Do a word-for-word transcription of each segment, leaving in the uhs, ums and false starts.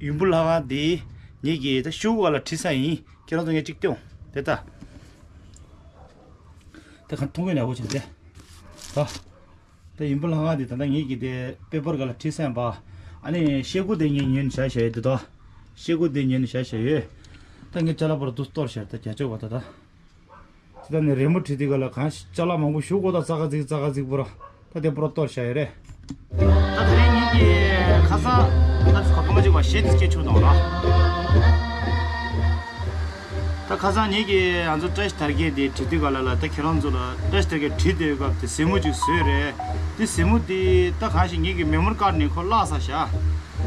ཡུམ་བུ་ལྷ་ཁང་འདི་ངེད་ཀྱིས་ད་ཤོག་གུ་སྒང་ལ་བྲིས་ཚར་ཡིན། ཁྱེད་རང་ཚོ་ངས་གཅིག་སྟོན། དེ་ལྟ། ད་ག་མཐོང་གི་ནས་འོ་བྱེད་དེ། ད། ད་ཡུམ་བུ་ལྷ་ཁང་འདི་ད་ལྟ་ངེད་ཀྱིས་དེ་པེ་པར་སྒང་ལ་བྲིས་ཚར་ཡིན་པ། ཨ་ནི་ཤོག་གུ་དེ་ངས་ཉོས་ནས་བཞག་བཞག་ཡོད་དེ་ད། ཤོག་གུ་དེ་ཉོས་ནས་བཞག་བཞག་ཡོད། ད་ངས་ཅ་ལག་པར་དུ་གཏོར་བཞག་ད་རྒྱ་ཆོག་པ་ད་ད། ད་ནི་རི་མོ་བྲིས་དུས་སྒང་ལ་གང་ཅ་ལག་མང་པོ་ཞིག་དགོས་ད། ཙག་ཙིག་ཙག་ཙིག་པོ་ར། ད་དེ་པོ་ར་གཏོར་བཞག་ཡོད་རེད། ད་དེ་རིང་ངེད་ཀྱི་ཁ་སང་ད་ཁོ་པ་མ་ཅིག་བ་གཞས་དེ་སྐད་ཆུ་དང་ར། ད་ཁ་སང་ངེད་ཀྱིས་ང་ཚོ་བཀྲ་ཤིས་དར་རྒྱས་དེ་བྲིས་དུས་སྒང་ལ་ལ་ད་ཁྱེད་རང་ཚོ་ལ་བཀྲ་ཤིས་དར་རྒྱས་བྲིས་དུས་སྐབས་དེ་ཟེ་མོ་ཅིག་བཟོས་རེད། དེ་ཟེ་མོ་དེ་ད་གང་ཞིག་ངེད་ཀྱི་མེ་མོར་ཀར་ནས་ཁོ་བརླག་ཚར་བཞག་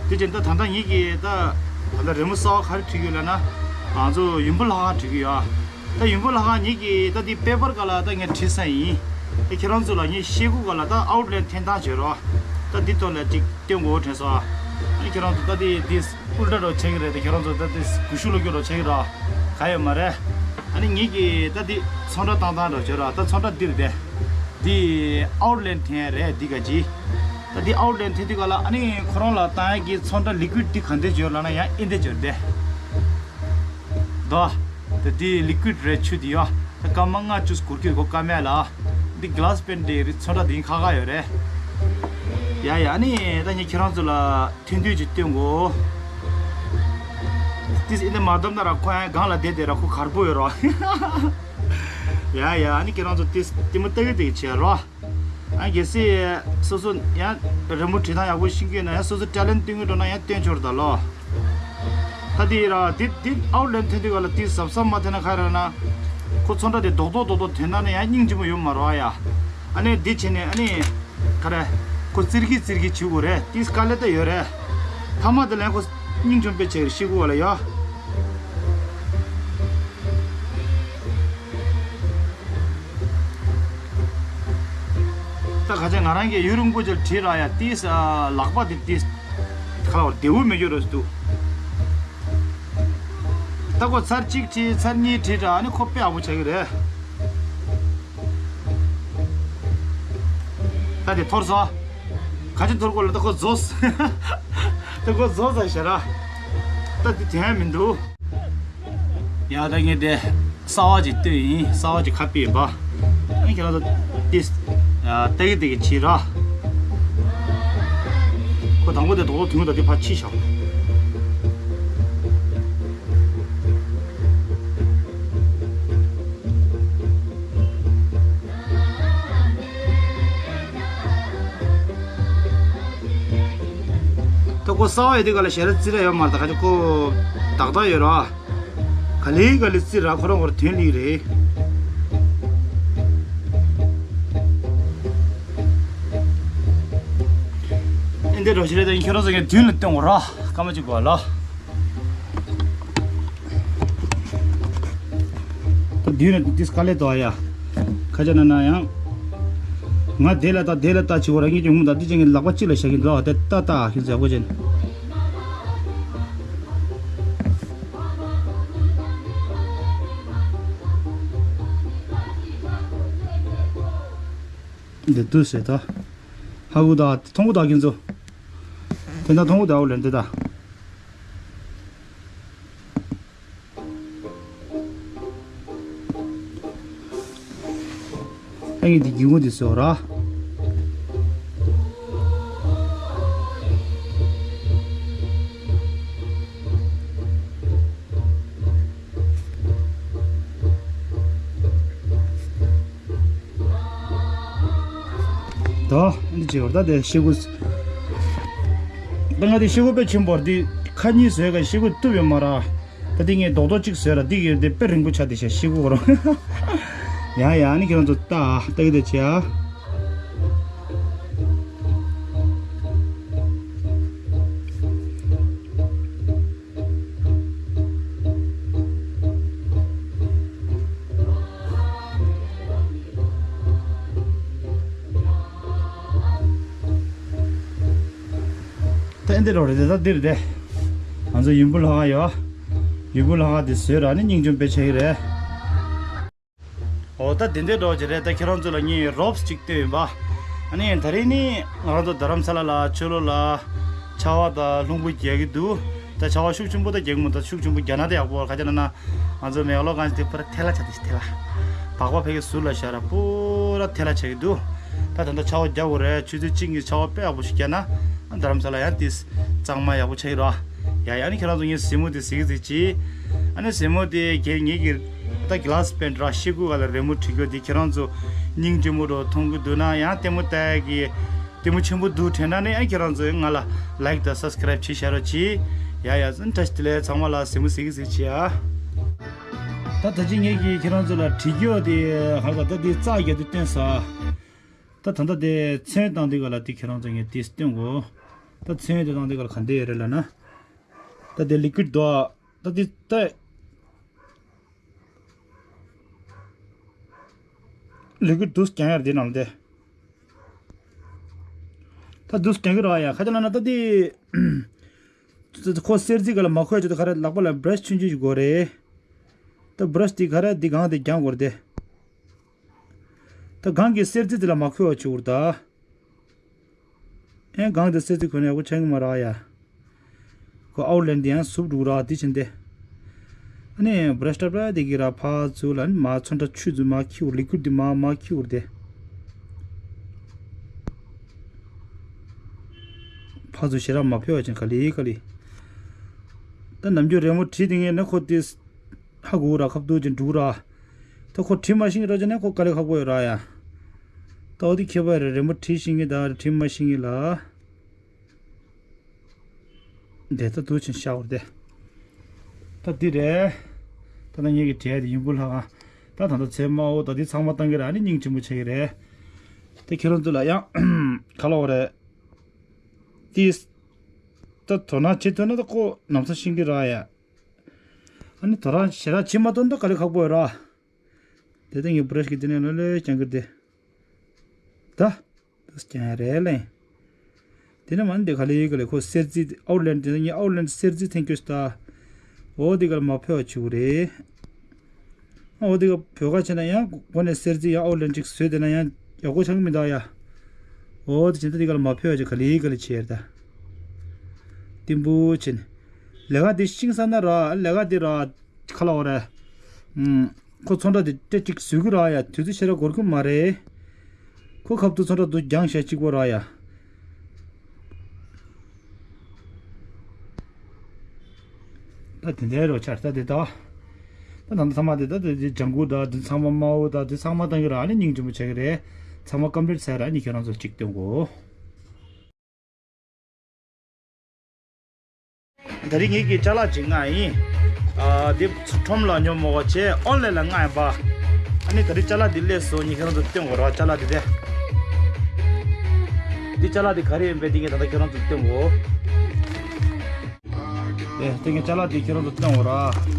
དེ་བཞིན་ད་ད་ལྟ་ངེད་ཀྱིས་ད་ད་ལྟ་རི་མོ་གསར་པ་ག་རེ་བྲིས་ཀྱི་ཡོད་ལབ་ན། ང་ཚོ་ཡུམ་བུ་ལྷ་ཁང་བྲིས་ཀྱི་ཡོད། ད་ཡུམ་བུ་ལྷ་ཁང་ངེད་ཀྱིས་ད་འདི་པེ་པར་སྒང་ལ་ད་ངས་བྲིས་ཚར་ཡིན། ད་ཁྱེད་རང་ཚོ་ལ་ངས་ཤོག་གུ་སྒང་ལ་ད་ཨའུ་ཊི་ལའིན་འཐེན་སྟངས་བྱོས་རོགས། ད་འདི་ཐོག་ལ་ཅིག་སྟོན་དགོས་དྲན་སོང་། ཨ་ནི་ཁྱེད་རང་ཚོ་ད་འདི་འདི་ཨུལ་ཊ་འདྲ་བྱེད་ཀྱི་རེད། ད་ཁྱེད་རང་ཚོ་ད་འདི་གུ་ཤུ་ལོ་རྒྱུ་འདྲ་བྱེད་ཀྱི་རོགས། ག་ཡོད་མ་རེད། ཨ་ནི་ངེད་ཀྱིས་ད་འདི་ཚོན་ཁྲ་བཏང་སྟངས་འདྲ་བྱོས་རོགས། ད་ཚོན་ཁྲ་འདིར་བསྡད། འདི་ཨའུ་ཊི་ལའིན་འཐེན་རེད་འདི་ག་ཅི། ད་འདི་ཨའུ་ཊི་ལའིན་འཐེན་དུས་སྒང་ལ་ཨ་ནི་ཁོ་རང་ལ་བཏང་ཡག་གི་ཚོན་ཁྲ་ལི་ཀུའིཌ་འདི་ག་འདྲ་བྱོས་ལབ་ན་ཡང་འདི་འདྲ་བྱོས་བསྡད། དོ། ད་འདི་ལི་ཀུའིཌ་རེད་ཆུ་འདི་ཡོ། ད་སྐར་མ་ལྔ་བཅུ་སྐོར་གྱི་གོ་སྐར་མ་ལ། འདི་གི་ལཱ་སི་པེན་ཊི་འདི་རི་ཚོན་ཁྲ་འདི་ཁ་ཁ་ཡོད་རེད། ཡ་ཡ་ཨ་ནི་ད་ངས་ཁྱེད་རང་ཚོ་ལ་ཐུང་ཐུང་ཅིག་སྟོན་དགོས། ཏིས་ཨིན་ད་མ་བཏབ་ན་ར་ཁོ་ཡང་སྒང་ལ་བསྡད་དེ་ར་ཁོ་གར་པོ་ཡོད་རོ། ཡ་ཡ་ཨ་ནི་ཁྱེད་རང་ཚོ་ཏིས་ལྟད་མོ་ལྟ་གི་དེ་བྱེད་རོ། ཨ་གལ་སྲིད་སོ་སོ་ཡང་རི་མོ་བྲིས་སྟངས་ཡག་པོ་ཤེས་ཀྱི་ཡོད་ན་ཡང་སོ་སོ་ཊེ་ལེན་ཊི་སྟོན་གྱི་འགྲོ་ན་ཡང་སྟོན་ཆོག་ད་ལོ། ད་དེ་ར་དེ་དེ་ཨའུ་ཊི་ལའིན་འཐེན་དུས་སྒང་ལ་དེ་གཟབ་གཟབ་མ་འཐེན་ན་ག་རེ་ན། ཁོ་ཚོན་ཁྲ་དེ་རྡོག་རྡོག་རྡོག་རྡོག་འཐེན་ན་ནི་ཡང་སྙིང་རྗེ་མོ་ཡོད་མ་རེད་ཡ། ཨ་ནི་དེ་བྱས་ནས་ཨ་ནི་ག་རེ། ཁོ་ཙིར་གི་ཙིར་གི་བྱེད་དགོས་རེད། དེ་དཀའ་ལས་ད་ཡོད་རེད། ཐ་མ་དེ་ལན་ཁོ་སྙིང་རྗེ་མོ་དཔེ་བྱས་ཤེས་དགོས་བ་ལ་ཡ། ད་ག་ཅག་ང་རང་གིས་ཡུན་རིང་པོ་ཅིག་བྲིས་ར་ཡ་ཏིས་ལག་པ་དེ་ཏིས་ཁ་ལ་བདེ་བོ་མེད་རྒྱུ་རེད་འདུག་ད་ཁོ་ཚར་གཅིག་བྲིས་ཚར་གཉིས་བྲིས་ར་ཨ་ནི་ཁོ་དཔེ་ཡག་པོ་ཆགས་ཀྱི་རེད། ད་དེ་འཐོར་སོང་། ག་ཅི་འཐོར་གོ་ལ་ད་ཁོ་རྫོགས། ད་ཁོ་རྫོགས་ས་ཞེ་ར། ད་དེ་དེ་ཡང་མི་འདུག་ཡ་ད་ངས་དེ་གསར་བ་ཅིག་བཏོན་ཡིན། གསར་བ་ཅིག་ཁ་ཕྱེ་ཡིན་པ། ཨ་ཁྱེད་རང་ཚོ་ཏིས་ལྟ་གི་ལྟ་གི་བྱེད་ར། ཁོ་དང་པོ་དེ་རྡོག་རྡོག་དུང་ད་དེ་ཕར་ཕྱིས་བཞག་ད་ཁོ་གསར་བ་ཡོད་དུས་སྒང་ལ་ཞེ་དྲག་ཙིག་ར་ཡོད་མ་རེད། ད་ག་ཅི་ཁོ་ཏག་ཏག་ཡོད་ར། ག་ལེ་ག་ལེ་ཙིག་ར་ཁོ་རང་ཁོར་ཐོན་ལི་རེད། ཨེ་འདི་རོ་ཞིག་རེད། ད་ཡིན་ཁྱོད་རང་ཚོ་ངས་མདུན་ལ་སྟོན་དགོས་ར། སྐར་མ་གཅིག་གོ་ལ། ད་དུས་ནས་དུས་དཀའ་ལས་དོ་ཡ། ཁ་ཆ་ན་ན་ཡང་། ང་དེ་ལ་ལྟ་དེ་ལ་ལྟ་བྱེད་དགོས་ར། ངས་ཀྱང་ངུ་ད་འདི་ཅན་གྱི་ལག་པ་གཅིག་ལ་བཞག་གིན་འདུག་ད་ལྟ་ལྟ་ཁྱེད་ཚོ་ཡག་པོ་བྱས་ནས། འདི་དུས་ཟེར་ད། ཧ་གུ་ད་མཐོང་གུ་ད་ཁྱེད་ཚོ། དེ་འདྲ་མཐོང་གུ་ད་འོ་ལེན་དེ་ད། ཨ་ངས་འདི་རྒྱུ་ངོ་འདི་བཟོ་ར། ད་འདི་བྱེད་བར་ད་དེ་ཤེལ་སྒོ། ད་ང་དེ་ཤེལ་སྒོ་དཔེ་ཆེན་པོར་འདི་ཁ་གཉིས་བཟོས་ག་ཤེལ་སྒོ་བཏུབ་ཡོད་མ་ར། ད་འདི་ངས་རྡོག་རྡོག་གཅིག་བཟོས་ར། འདི་གི་དེ་དཔེ་རིང་པོ་ཆགས་བསྡད་ཤག་ཤེལ་སྒོ་ར། ཡ་ཡ་ཨ་ནི་ཁྱེད་རང་ཚོ་ལྟ་ལྟ་གི་དེ་བྱེད་ཨ། ད་འདི་རོ་རེད་དེ། ད་འདིར་དེ་ང་ཚོ་ཡུམ་བུ་ལྷ་ཁང་ཡོད། ཡུམ་བུ་ལྷ་ཁང་དེ་བཟོས་ར་ནི་སྙིང་རྗེ་དཔེ་ཆགས་ཀྱི་རེད། འོ་ད་དེ་འདྲའི་འགྲོ་གི་རེད། ད་ཁྱེད་རང་ཚོ་ལ་ངས་རོབ་ཅིག་སྟོན་ཡིན་པ། ཨ་ནི་ད་རེས་ནི་ང་རང་ཚོ་རྡ་རམ་ས་ལ་ལ་ཆོས་ལོ་ལ་ཆར་པ་དང་རླུང་བུ་རྒྱག་གི་འདུག་ད་ཆར་པ་ཤུགས་ཆེན་པོ་ད་རྒྱག་མི་འདུག་ཤུགས་ཆེན་པོ་རྒྱག་ན་ད་ཡག་པོ་བར་ཁ་ཅ་ན་ན། ང་ཚོ་མེག་ལོ་གང་ཞིག་དེ་པུ་ར་ཐལ་ལ་ཆགས་ཏེ་ཐལ་ལ། སྦག་སྦག་ཕ་གི་ཟུར་ལ་བཞག་ར་པུ་ར་ཐལ་ལ་ཆགས་ཀྱི་འདུག་ད་ད་ལྟ་ཆར་པ་རྒྱག་དགོས་རེད། ཆུ་ཚོད་གཅིག་གཉིས་ཆར་པ་དཔེ་ཡག་པོ་ཞིག་རྒྱག་ན། ཨ་རྡ་རམ་ས་ལ་ཡང་ཏིས་གཙང་མ་ཡག་པོ་ཆགས་ཀྱི་རེད། ཡ་ཡ་ནི་ཁྱེད་རང་ཚོ་ངའི་གཟིགས་མོ་དེ་གཟིགས་གཟིགས་ཅི། ཨ་ནི་གཟིགས་མོ་དེ་གལ་ངེད་ཀྱི་ད་གི་ལ་སི་པེན་ར་ཤི་ཀུ་ག་ལ་རི་མོ་བྲིས་རྒྱུ་དེ་ཁྱེད་རང་ཚོ་སྙིང་རྗེ་མོ་རོ་མཐོང་གི་འདུག་ན་ཡང་ལྟད་མོ་ལྟ་གི་ལྟད་མོ་ཆེན་པོ་འདུག་དྲན་ན་ནི་ཨ་ཁྱེད་རང་ཚོས་ང་ལ་ལའིག་དང་སབ་སི་ཀ་རའིབ་བྱེད་ཤ་རོགས་གྱིས། ཡ་ཡ་ཙན་བཀྲ་ཤིས་བདེ་ལེགས། ཚང་མ་ལ་གཟིགས་མོ་གཟིགས་གཟིགས་བྱེད་ཨ། ད་ད་ཅི་ངེད་ཀྱིས་ཁྱེད་རང་ཚོ་ལ་བྲིས་རྒྱུ་དེ་ཧ་ག་ད་དེ་རྩ་རྒྱ་དུ་བསྟན་ས། ད་ད་ད་དེ་ཚོན་བཏང་དུས་ག་ལ་དེ་ཁྱེད་རང་ཚོ་ངས་དེ་སྟོན་གོ། ད་ཚོན་དེ་བཏང་དུས་ག་ལ་ག་འདྲ་ཡོད་རེད་ལབ་ན། ད་དེ་ལི་ཀུད་དོ། ད་དེ་ད། ལུས་ཀྱི་དུས་ཀྱང་ཡར་འདི་ནང་དེ། ད་དུས་ཀྱང་གི་ར་ཡ་ཁ་ཅ་ན་ན་ད་དེ། ཁོ་གསེར་རྩི་ག་ལ་མ་ཁོས་ཅི་ད་ཁ་ར་ལག་པ་ལ་བྷ་ར་ཤི་ཆུང་ཆུང་ཞིག་དགོས་རེད། ད་བྷ་ར་ཤི་དེ་ཁ་ར་འདི་གང་དེ་རྒྱང་དགོས་རེད་དེ། ད་གང་གི་གསེར་རྩི་དེ་ལ་མ་ཁོས་བ་ཆུ་བུར་ད། ཨེ་གང་དེ་སེ་ཚི་ཁོ་ནས་ཡག་པོ་ཆགས་ཀྱི་མ་རག་ཡ། ཁོ་ཨའུ་ལན་དེ་ཡང་སུབ་འགྲོ་རག་དེ་བྱིན་ཏེ། ཨ་ནི་བྷ་ར་ཤི་ཊ་པ་དེ་གི་ར་ཕར་ཚུར་ལ་ནི་མ་ཚོན་ཁྲ་ཆུ་ཚུ་མ་ཁྱི་འུར་ལི་ཀུར་དེ་མ་མ་ཁྱི་འུར་དེ། ཕར་ཚུར་ཞེ་དྲག་མ་ཕེ་བ་ཅན་ག་ལི་ག་ལི། ད་ནམ་རྒྱུན་རི་མོ་བྲིས་དེ་ངས་ནི་ཁོ་དེ། ཧ་གོ་ར་ཁབ་ཏུ་ཅན་འགྲུག་ར། ད་ཁོ་བྲིས་མ་ཤེས་ར་ཅན་ནས་ཁོ་དཀའ་ལས་ཁག་པོ་ཡོད་ར་ཡ། ད་འོ་དེ་ཁྱད་པར་རེད། རི་མོ་བྲིས་ཤེས་ངེས་དང་བྲིས་མ་ཤེས་ངེས་ལ། དེ་ད་དུ་ཅན་ཤ་བར་དེ། ད་འདི་རེད། ད་ད་ངེད་ཀྱི་བྲིས་དེ་ཡིན་པོ་ལྷག་ཨ། ད་ད་ད་ཚེ་མ་འོ་ད་འདི་ཚང་མ་བཏང་གི་ར་ཨ་ནི་སྙིང་རྗེ་མོ་བྱེད་ཀྱི་རེད། ད་ཁྱེད་རང་ཚོ་ལ་ཡང་ག་ལ་འོ་རེད། ཏིས། ད་དོ་སྣང་བྱེད་ཐུབ་ན་ད་ཁོ་ནམ་ས་ཤིང་གི་ར་ཡ། ཨ་ནི་དོ་རང་ཞེ་དྲག་བྱེད་མ་ཐུབ་ན་ད་དཀའ་ལས་ཁག་པོ་ཡོད་ར། དེ་ལྟ་ངས་བྷ་ར་ཤི་གི་དེ་ནས་ལོ་ལོ་རྐྱང་གི་དེ། ད། དུས་རྐྱང་ཡ་རེད་ལེ། དེ་ནས་མ་ནི་དེ་ག་ལེ་ག་ལེ་ཁོ་གསེར་རྩི་ཨའུ་ལན་དེ་ནས་ངས་ཨའུ་ལན་གསེར་རྩི་འཐེན་སྐྱོ་ཞིག་ད། འོ་དེ་ག་ལ་མ་ཕེ་བ་ཆུ་རེད། འོ་དེ་ག་བོད་ཁ་བྱས་ན་ཡང་སྒོ་ནས་གསེར་རྩི་ཡང་ཨའུ་ལན་ཅིག་བཟོས་དེ་ན་ཡང་ཡག་པོ་ཆགས་ཀྱི་མི་འདུག་ཡ། འོ་དེ་བྱས་ན་དེ་ག་ལ་མ་ཕེ་བ་ཆུ་ག་ལེ་ག་ལེ་བྱས་རེད་ད། ཏིམ་བུ་ཆེན། ལས་ཀ་འདི་ཤིང་ས་ན་ར་ལས་ཀ་འདི་ར་ཁ་ལ་འོ་རེད། ཨུམ། ཁོ་ཚོན་ཁྲ་འདི་སྤྲད་ཅིག་བཟོས་གི་ར་ཡ་དུས་ཚོད་ཤེས་ར་འགོར་གི་མ་རེད། ཁོ་ཁབ་ཏུ་ཚོན་ཁྲ་འདུ་རྒྱང་ཤ་གཅིག་པོ་ར་ཡ། ད་དེ་འདྲའི་རོ་ཆར་ད་དེ་ད། ད་ད་ཚང་མ་དེ་ད་དེ་ལྗང་གུ་ད་དེ་ཚང་མ་དམར་པོ་ད་དེ་ཚང་མ་བཏང་གི་ར་ནི་སྙིང་རྗེ་མོ་བྱེད་གི་རེད། ཚང་མ་ཀམ་པི་ལིཊ་ཟེར་ར་ནི་ཁྱེད་རང་ཚོ་གཅིག་སྟོན་གོ། ད་རིང་ངེད་ཀྱི་ཅ་ལག་ཅིག་མངགས་ཡིན། ཨ་འདི་ཁྲོམ་ལ་ཉོ་མོ་བ་བྱས་ཨོན་ལན་ལ་མངགས་ཡིན་པ། ཨ་ནི་ད་རིང་ཅ་ལག་འདི་སླེབས་སོང་། ངས་ཁྱེད་རང་ཚོ་སྟོན་དགོས་ར། ཅ་ལག་འདི་དེ། འདི་ཅ་ལག་འདི་ག་རེ་ཡིན་པས་འདི་ངས་ད་ལྟ་ཁྱེད་རང་ཚོ་སྟོན་དགོས། ཨེ་ད་ངས་ཅ་ལག་འདི་ཁྱེད་རང་ཚོ་སྟོན་དགོས་ར།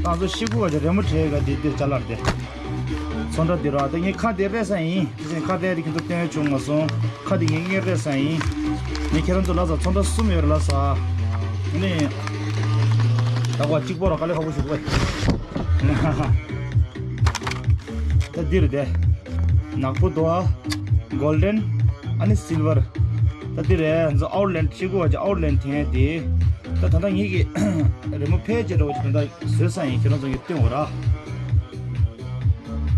ད་ང་ཚོ་ཤི་གུ་བ་ཅ་རི་མོ་བྲིས་ག་འདི་འདི་ཅ་ལག་འདི། ཚོན་ཁྲ་འདི་ར་ད་ངས་ཁ་འདི་རེད་ས་ཡིན། དེ་བཞིན་ཁ་བརྡའི་རིགས་ཀྱི་འདུག་སྟོན་བྱུང་མ་སོང་། ཁ་འདི་ངས་ངས་རེད་ས་ཡིན། ངས་ཁྱེད་རང་ཚོ་ལ་ས་ཚོན་ཁྲ་གསུམ་ཡོད་རེད་ལ་ས། ནི། ད་གོ་གཅིག་པོ་ར་དཀའ་ལས་ཁག་པོ་ཞིག་གོ། ད་འདི་རེད་དེ། ནག་པོ་དོ་ཨ། གོལ་ཌེན། ཨ་ནི་སིལ་ཝར། ད་འདི་རེད་ང་ཚོ་ཨའུ་ལན་ཤི་གོ་བ་ཅི་ཨའུ་ལན་ཐེན་དེ། ད་ད་ལྟ་ངེད་ཀྱི་རི་མོ་ཕལ་ཆེར་འདྲ་བོ་ཅིག་ད་ལྟ་བཟོས་ས་ཡིན། ཁྱེད་རང་ཚོ་ངས་སྟོན་འོ་ར།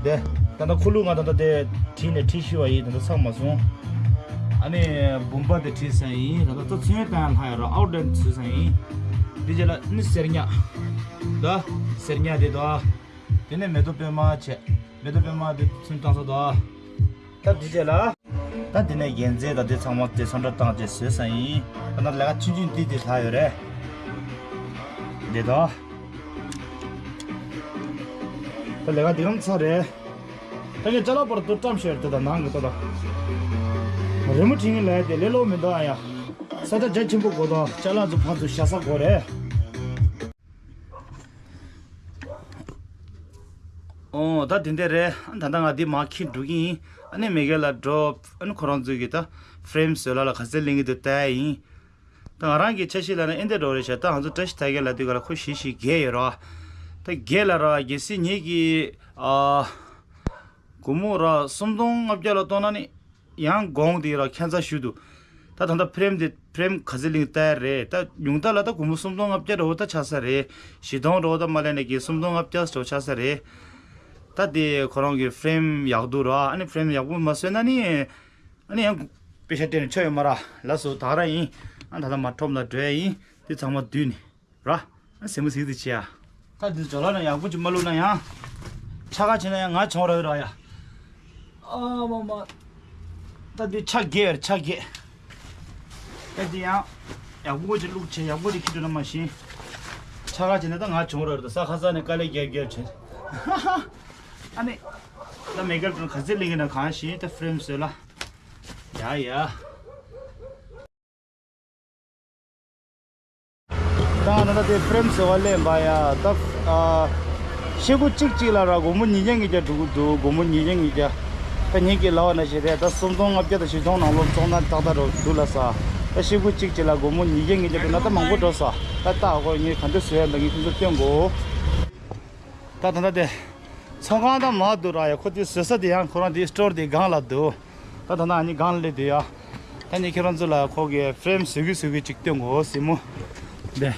དེ། ད་ལྟ་ཁོ་ལུ་ང་ད་ལྟ་དེ་བྲིས་ནས་བྲིས་ཤི་བ་ཡིན། ད་ལྟ་ཚང་མ་སོང་། ཨ་ནི་བུམ་པ་དེ་བྲིས་ས་ཡིན། ད་ལྟ་ཚོ་ཚོན་བཏང་ལྷག་ཡ་ར་ཨའུ་ལན་བཟོས་ས་ཡིན། འདི་རྗེས་ལ་ནི་གསེར་ཉག་ད་གསེར་ཉག་དེ་དོ། དེ་ནས་མེ་ཏོག་པད་མ་བྱས། མེ་ཏོག་པད་མ་དེ་ཚོན་བཏང་ས་དོ། ད་འདི་རྗེས་ལ། ད་འདི་ནས་རྒྱན་རྫས་དང་དེ་ཚང་མ་དེ་ཚོན་ཁྲ་བཏང་བྱས་བཟོས་ས་ཡིན། ད་ནང་ལས་ཀ་ཆུང་ཆུང་འདི་དེ་ལྷག་ཡོད་རེད། འདི་དོ། ད་ལས་ཀ་འདི་གམ་ཚར་རེད། ད་ངས་ཅ་ལག་པར་དུ་བཀྲམ་ཤོར་དེ་དང་ནང་གི་ཏོ་ད། རི་མོ་བྲིས་ངེས་ལས་དེ་ལས་ལོ་མི་འདུག་ཨ་ཡ། ས་ཆ་རྒྱ་ཆེན་པོ་དགོས་དང་ཅ་ལག་ཚོ་ཕར་ཚུར་བཞག་ས་དགོས་རེད། ཨོ་ད་དེ་འདྲ་རེད། ད་ལྟ་ང་འདི་མར་འཁྱེར་འགྲོ་གི་ཡིན། ཨ་ནི་མེ་གེ་ལ་འགྲོ། ཨ་ནི་ཁོ་རང་ཚོའི་གི་ད་ཕི་རེམ་བཟོ་ལ་ལ་ག་ཚད་ལེན་གི་འདུག་ལྟ་ཡིན། ད་ང་རང་གི་འཆར་གཞི་ལ་ན་ཨེ་འདྲ་འགྲོ་རེད་ཤག་ད་ང་ཚོ་བཀྲ་ཤིས་དར་རྒྱས་ལ་དུས་ག་ལ་ཁོ་བཞི་བཞི་བརྒྱད་ཡོད་ར། ད་བརྒྱད་ལ་ར་གལ་སྲིད་ངེད་ཀྱི་ཨ་སྒོར་མོ་ར་སུམ་སྟོང་ལྔ་བརྒྱ་ལ་གཏོང་ན་ནི། ཡང་གོང་དེ་ར་ཁྱད་མཚར་ཞུ་འདུག་ད་ད་ལྟ་ཕི་རེམ་དེ་ ཕྲེམ་ག་ཚོད་ལེན་ལྟ་ཡ་རེད། ད་ཉུང་མཐའ་ལ་ད་སྒོར་མོ་སུམ་སྟོང་ལྔ་བརྒྱ་འདྲ་བོ་ད་ཆགས་ས་རེད། བཞི་སྟོང་འདྲ་བོ་ད་མ་ལེན་ན་གི་སུམ་སྟོང་ལྔ་བརྒྱ་འདྲ་བོ་ཆགས་ས་རེད། ད་དེ་ཁོ་རང་གི་ཕྲེམ་ཡག་འདུག་ར། ཨ་ནི་ཕྲེམ་ཡག་པོ་མ་བཟོས་ན་ནི། ཨ་ནི་ཡང་པེ་ཤ་སྤྲད་ནས་ཆོ་ཡོད་མ་ར། ལགས་སོ་ད་ག་རང་ཡིན། ཨ་ད་ལྟ་མ་ཁྲོམ་ལ་འགྲོ་ཡ་ཡིན། དེ་ཚང་མ་བསྡུས་ནས། ར། ཨ་སེམས་མ་ཟིག་དེ་བྱེད་ཡ། ད་འདི་ཇོ་ལ་ན་ཡག་པོ་ཅིག་མ་བླུགས་ན་ཡང་། ཆ་ག་བྱས་ན་ཡང་ང་བྱུང་ར་ར་ཡ། ཨ་མ་མ། ད་འདི་ཆ་རྒྱས་ར་ཆ་རྒྱས། ད་འདི་ཡང་། ཡག་པོ་ཅིག་བླུགས་བྱས་ཡག་པོ་ཅིག་ཁྱི་དུ་ན་མ་ཤེས། ཆ་ག་བྱས་ན་ད་ང་བྱུང་ར་ར་ད་ས་ཁ་ས་ནས་དཀའ་ལས་རྒྱབ་རྒྱབ་བྱས། ཨ་ནི། ད་མེ་ཀལ་དུ་ག་ཚད་ལེན་གི་ན་གང་ཤེས་ད་ཕྲེམ་བཟོས་ལ། ཡ་ཡ། ད་ང་ད་དེ་ཕྲེམ་བཟོ་བ་ལེན་པ་ཡ། ད་ཨ། ཤེལ་སྒོ་གཅིག་གཅིག་ལ་ར་སྒོར་མོ་ཉིས་བརྒྱ་ཉིས་བརྒྱ་འགྲོ་གི་འདུག་སྒོར་མོ་ཉིས་བརྒྱ་ཉིས་བརྒྱ། ད་ངེད་ཀྱི་ལབ་པ་ནང་བཞིན་རེད། ད་སུམ་སྟོང་ལྔ་བརྒྱ་དང་བཞི་སྟོང་ནང་ལོགས་བཙོང་ན་ཏག་ཏག་འགྲོ་འདུག་ལ་ས། ད་ཤེལ་སྒོ་གཅིག་གཅིག་ལ་སྒོར་མོ་ཉིས་བརྒྱ་ཉིས་བརྒྱ་འགྲོ་ན་ད་མང་པོ་འགྲོ་ས། ད་ལྟ་ཁོ་ངས་ག་འདྲ་བཟོ་ཡ་འདུག་ངས་ཁྱོད་ཚོ་སྟོན་དགོས། ད་ད་ལྟ་དེ། ཚོང་ཁང་དང་མ་འདུག་ར་ཡ། ཁོ་དེ་བཟོ་ས་དེ་ཡང་ཁོ་རང་དེ་སི་ཊོར་དེ་སྒང་ལ་འདུག་ད་ད་ནང་ནི་སྒང་ལ་སླེབས་དུས་ཡ། ད་ནི་ཁྱེད་རང་ཚོ་ལ་ཁོ་གི་ཕྲེམ་བཟོ་གི་བཟོ་གི་ཅིག་སྟོན་དགོས་ཟེར་མོ། དེ།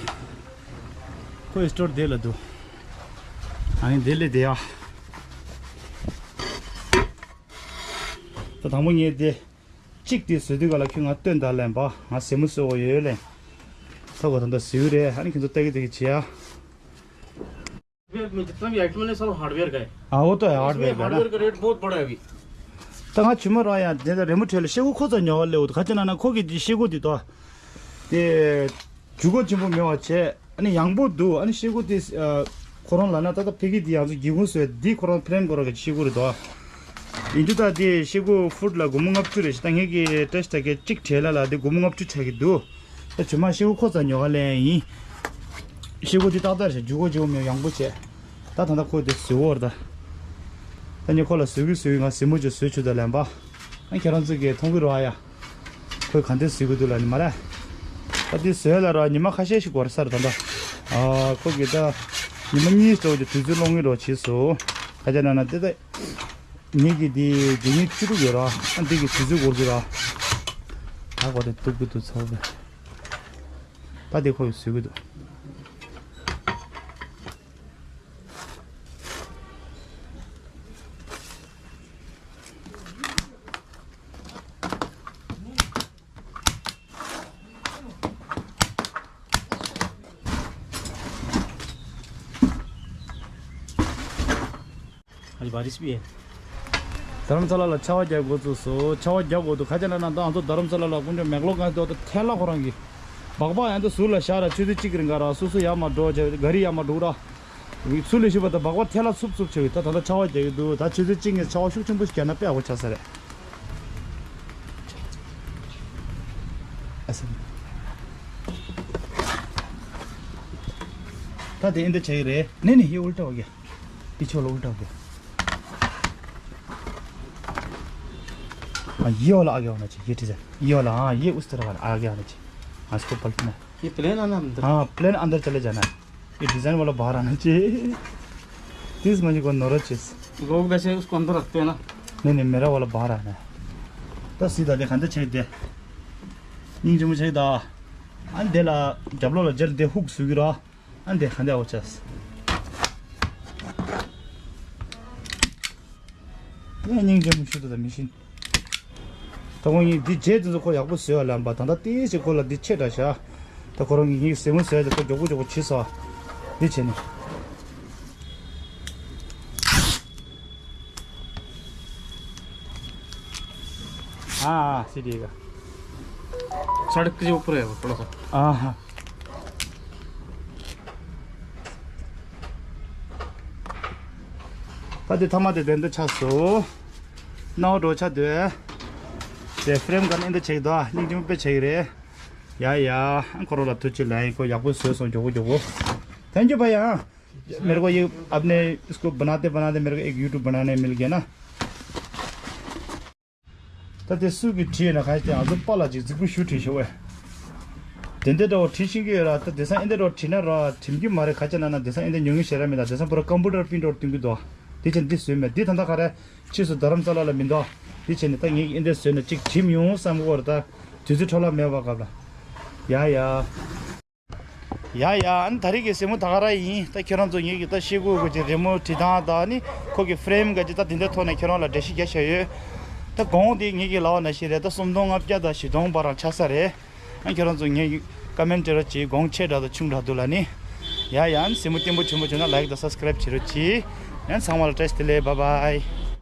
ཁོའི་སི་ཊོར་དེ་ལ་འདུག་ཨ་ནི་དེ་ལས་དེ་ཡ། ད་དང་པོ་ངས་དེ། གཅིག་དེ་བཟོ་དུས་ག་ལ་ཁྱོད་ང་སྟོན་ད་ལན་པ། ང་ཟེར་མོ་བཟོ་བ་ཡོད་ལན། ཐོག་ག་ད་ད་བཟོས་རེད། ཨ་ནི་ཁྱེད་ཚོ་ལྟ་གི་ལྟ་གི་བྱེད་ཡ། में जितना भी आइटम है, सब हार्डवेयर का है। हाँ, वो तो है, इसमें हार्डवेयर का है ना। हार्डवेयर का रेट बहुत बड़ा है अभी। ད་ང་ཆུ་མ་ར་ཡ་དེ་ད་རེ་མོ་ཁྲེལ་ཤེལ་སྒོ་ཁོ་ཚ་ཉོ་བ་ལེའུ་ཁ་ཅི་ན་ན་ཁོ་གི་དེ་ཤེལ་སྒོ་དེ་ཏོ། དེ། ཇུས་འགོད་ཆེན་པོ་མེད་པ་བྱས། ཨ་ནི་ཡང་པོ་འདུག་ཨ་ནི་ཤེལ་སྒོ་དེ། ཁོ་རང་ལ་ན་ད་ད་ཕ་གི་དེ་ཡང་ཚོ་སྒེའུ་ཁུང་བཟོས་དེ་ཁོ་རང་ཕྲེམ་ཁོ་རང་གི་ཤེལ་སྒོ་རེད་དོ། ཡིན་དུས་ད་དེ་ཤེལ་སྒོ་ཕུཊ་ལ་སྒོར་མོ་ལྔ་བཅུ་རེད་ཤག་ད་ངེད་ཀྱི་བཀྲ་ཤིས་ད་གའི་གཅིག་བྲིས་ལ་ལ་དེ་སྒོར་མོ་ལྔ་བཅུ་ཆགས་ཀྱི་འདུག་ད་ཇུས་མ་ཤེལ་སྒོ་ཁོ་ཚ་ཉོ་ག་ལེན་ཡིན། ཤེལ་སྒོ་དེ་ཏག་ཏག་རེད་ཤག་ཇུས་འགོད་ཇུས་འགོད་མེད་ཡང་པོ་བྱས། ད་ད་ད་ཁོ་དེ་བཟོས་འོར་ད། ད་ཉེ་ཁོ་ལ་བཟོས་གི་བཟོས་གི་ང་ཟེར་མོ་ཅིག་བཟོས་ཆུ་ད་ལན་པ། ཨ་ཁྱེད་རང་ཚོ་གིས་མཐོང་གི་རོགས་ཨ་ཡ། ཁོས་ག་འདྲ་བཟོས་གི་འདུག་ལ་ནི་མ་ར། ད་དེ་བཟོས་ལ་ར་ཉི་མ་ཁ་ཤས་ཤིག་འགོར་ས་རེད་ད་ད། ཨ་ཁོ་གིས་ད། ཉི་མ་གཉིས་ཙམ་གྱི་དུས་ཚོད་སློང་གི་རོགས་བྱས་སོ། ཁ་ཆ་ན་ན་དེ་ད། ངེད་ཀྱི་དེ་དེ་ཉིད་བཅུ་དྲུག་ཡོད་ར། ཨ་འདི་གི་དུས་ཚོད་འགོར་གི་ར། ད་གོ་དེ་སྡུག་གི་འདུག་ཚ་བོ་བས། ད་དེ་ཁོ་གིས་བཟོས་གི་འདུག आज बारिश भी है। དྷ་རམ་ས་ལ་ལ་ཆར་པ་རྒྱག་འགོ་བཙུགས་སོ། ཆར་པ་རྒྱག་འགོ་འདུག་ཁ་ཆ་ན་ན་ད་ང་ཚོ་དྷ་རམ་ས་ལ་ལ་དཀོན་མཆོག་མེག་ལོ་གང་དུ་ཐལ་ལ་ཁོ་རང་གི་སྦག་སྦག་ཡང་དུ་ཟུར་ལ་བཞག་ར་ཆུ་ཚོད་གཅིག་རིང་ག་ར་སོ་སོ་ཡར་མར་འགྲོ་བྱས་ག་རི་ཡར་མར་འགྲོ་ར། སུ་ལས་ཤི་བ་དང་སྦག་སྦག་ཐལ་ལ་འཚུབ་འཚུབ་བྱེད་ཀྱི་ད་ད་ལྟ་ཆར་པ་རྒྱག་གི་འདུག་ད་ཆུ་ཚོད་གཅིག་ནས་ཆར་པ་ཤུགས་ཆེན་པོ་ཞིག་རྒྱག་ན་དཔེ་ཡག་པོ་ཆགས་ས་རེད། ཨ་ས། ད་དེ་ཨིན་ད་བྱེད་ཀྱི་རེད། ནི་ནི་ཡི་ཨུལ་ཊ་ཧོ་གི། ཡི་ཆོ་ལ་ཨུལ་ཊ་ཧོ་གི། हाँ, ये वाला आगे होना चाहिए, ये डिज़ाइन। ये वाला, हाँ, ये उस तरह वाला आगे आना चाहिए। हाँ, इसको पलटना है। ये प्लेन आना अंदर। हाँ, प्लेन अंदर चले जाना है। ये डिज़ाइन वाला बाहर आना चाहिए। तीस मंजिल को नोरा चीज। लोग वैसे उसको अंदर रखते हैं ना। नहीं, नहीं, मेरा वाला बाहर आना है। तो सीधा देखा तो छेद दे। ཉིང་ཅུང་ཆེ་ད། ཨ་འདི་ལ་རྒྱབ་ལོགས་ལ་རྒྱབ་འདི་ཧུག་བཟོས་ཀྱི་ར། ཨ་འདི་ག་འདི་ཨོ་ཅེས། ཡང་སྙིང་རྗེ་མོ་ཞུ་ད་ད་མི་ཤིན། ད་ཁོང་གཉིས་འདི་རྗེས་དེ་ཚོ་ཁོ་ཡག་པོ་བཟོས་ཡ་ལབ་པ་ད་ལྟ་ཏིས་ཞིག་ཁོ་ལ་འདི་ཆེ་དྲགས་ཤག་ད་ཁོ་རང་གི་ངའི་སེམས་ངོ་བཟོས་ཡ་དེ་ཁོ་མགྱོགས་པོ་མགྱོགས་པོ་བྱེད་སོ། འདི་བྱས་ནས། हाँ, हाँ, सीढ़ी का। सड़क के ऊपर है वो थोड़ा सा। हाँ, हाँ। ད་དེ་ཐ་མ་དེ་དེ་འདྲ་ཆགས་སོང་། སྣང་བ་འགྲོ་ཆགས་འདུག་དེ་ཕྲེམ་ག་ནས་འདི་ཆེག་དོ། སྙིང་རྗེ་མོ་དཔེ་ཆེག་རེད། ཡ་ཡ། ཁོ་རང་ལ་ཐུགས་རྗེ་ཆེ་ལབ་ཡིན། ཁོ་ཡག་པོ་བཟོས་སོང་། མགྱོགས་པོ་མགྱོགས་པོ། Thank you भैया। मेरे को ये आपने इसको बनाते बनाते मेरे को एक YouTube बनाने मिल गया ना। ད་དེ་སུ་གིས་བྲིས་ཡོད་ན་ག་ཞིག་དེ་ང་ཚོ་པཱ་ལགས་ཅིག་རྫིག་པོ་ཞུ་བྲིས་ཤོག་ཨེ། དེ་འདྲ་འདྲ་བོ་བྲིས་ཤེས་ཀྱི་ཡོད་ར། ད་དེང་སང་ཨེ་འདྲ་འདྲ་བོ་བྲིས་ན་ར་འགྲིམ་གྱི་མ་རེད། ག་ཅི་ན་ན་དེང་སང་ཨེ་འདྲ་ཉོ་མཁན་ཞེ་དྲག་མེད། ད་དེང་སང་པུ་ར་ཀམ་པུ་ཊར་པིན་ཊར་བཏོན་གྱི་འདུག་དེ་བྱས་ན་འདི་བཟོས་མེད། འདི་ད་ལྟ་ག་རེ་ཕྱིས་སུ་རྡ་རམ་ས་ལ་ལ་མི་འདུག་དེ་བྱས་ནས་ད་ངས་ཨེ་འདྲ་བཟོས་ན་ཅིག་འགྲིམ་ཡོང་བསམ་གྱི་ཡོད་རེད། ད་དུས་ཚོད་འཕྲོ་བརླག་མེད་པ་སྐབས་ལ། ཡ་ཡ། ཡ་ཡ། ཨ་ནི་ད་རེས་ཀྱི་གཟིགས་མོ་ད་ག་རང་ཡིན། ད་ཁྱེད་རང་ཚོ་ངེད་ཀྱི་ད་ཤེལ་སྒོ་གི་ཅིག་རི་མོ་བྲིས་སྟངས་དང་ནི་ཁོ་གི་ཕེ་རེམ་ག་ཅིག་ད་དེ་འདྲའི་ཐོག་ནས་ཁྱེད་རང་ལ་འགྲེལ་བཤད་རྒྱག་བཞག་ཡོད། ད་གོང་དེ་ངེད་ཀྱི་ལབ་པ་ནང་བཞིན་རེད། ད་སུམ་སྟོང་ལྔ་བརྒྱ་དང་བཞི་སྟོང་བར་ལ་ཆགས་ས་རེད། ཨ་ཁྱེད་རང་ཚོ་ངེད་ཀྱི་ཀོ་མེན་ཊི་ར་ཅིག་གོང་ཆེ་དྲགས་དང་ཆུང་དྲགས་འདུག་ལ་ནི། ཡ་ཡ། ཨ་ནི་གཟིགས་མོ་བརྟན་པོ་བྱུང་བ་བྱུང་ན་ལའིཀ་དང་སབ་སི་ཀ་རེབ་བྱེད་རོགས་གྱིས། ཡང་ཚང་མ་ལ་བཀྲ་ཤིས་བདེ་ལེགས། བཱའི་བཱའི།